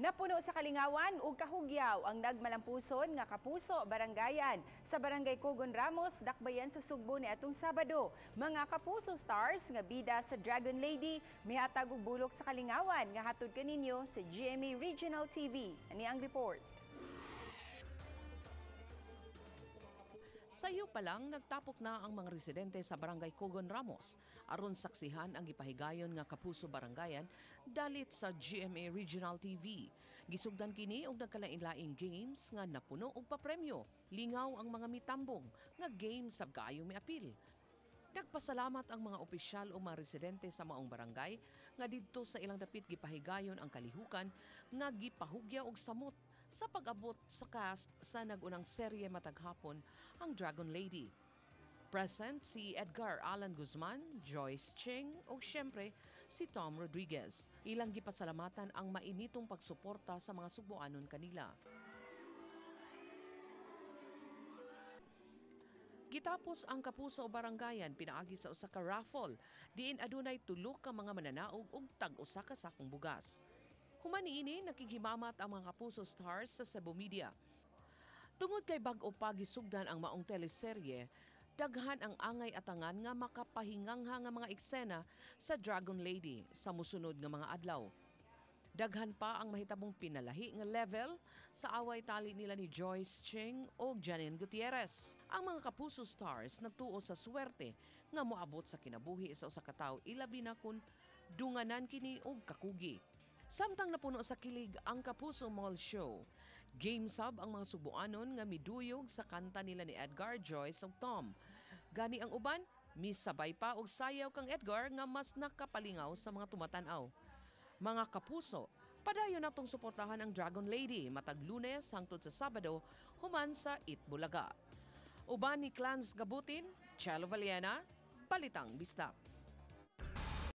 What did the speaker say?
Napuno sa kalingawan ug kahugyaw ang nagmalampuson nga Kapuso Barangayan sa Barangay Cogon Ramos, Dakbayan sa Sugbo niadtong Sabado. Mga Kapuso stars nga bida sa Dragon Lady mihatag og bulok sa kalingawan nga hatod kaninyo sa GMA Regional TV. Ani ang report. Sayo pa lang nagtapok na ang mga residente sa Barangay Cogon Ramos aron saksihan ang gipahigayon nga Kapuso Barangayan dalit sa GMA Regional TV. Gisugdan kini og nagkalain-laing games nga napuno og papremyo. Lingaw ang mga mitambong nga games sab kaayo miapil. Nagpasalamat ang mga opisyal o mga residente sa maong barangay nga didto sa ilang dapit gipahigayon ang kalihukan nga gipahugya og samot sa pag-abot sa cast sa nag-unang serye matag hapon ang Dragon Lady. Present si Edgar Allan Guzman, Joyce Ching o siyempre si Tom Rodriguez. Ilang gipasalamatan ang mainitong pagsuporta sa mga Sugboanon kanila. Gitapos ang Kapuso Barangayan pinaagi sa usa ka raffle diin adunay tulo ka mga mananaog og tag-usa ka sakong bugas. Human niini nakighimamat ang mga Kapuso stars sa Cebu Media. Tungod kay bag-o pa gisugdan ang maong teleserye, daghan ang angay atangan nga makapahingangha nga mga eksena sa Dragon Lady sa musunod nga mga adlaw. Daghan pa ang mahitabong pinalahi nga level sa away tali nila ni Joyce Ching o Janine Gutierrez. Ang mga Kapuso stars nagtuo sa swerte nga moabot sa kinabuhi sa usa ka tawo, ilabi na kun dunganan kini og kakugi. Samtang napuno sa kilig ang Kapuso Mall Show, game sub ang mga Sugboanon nga miduyog sa kanta nila ni Edgar, Joyce ug Tom. Gani ang uban, misabay pa og sayaw kang Edgar nga mas nakapalingaw sa mga tumatan-aw. Mga Kapuso, padayon natong suportahan ang Dragon Lady matag Lunes hangtod sa Sabado human sa Itbulaga. Uban ni Clans Gabutin, Chelo Valiena, Balitang Bisdak.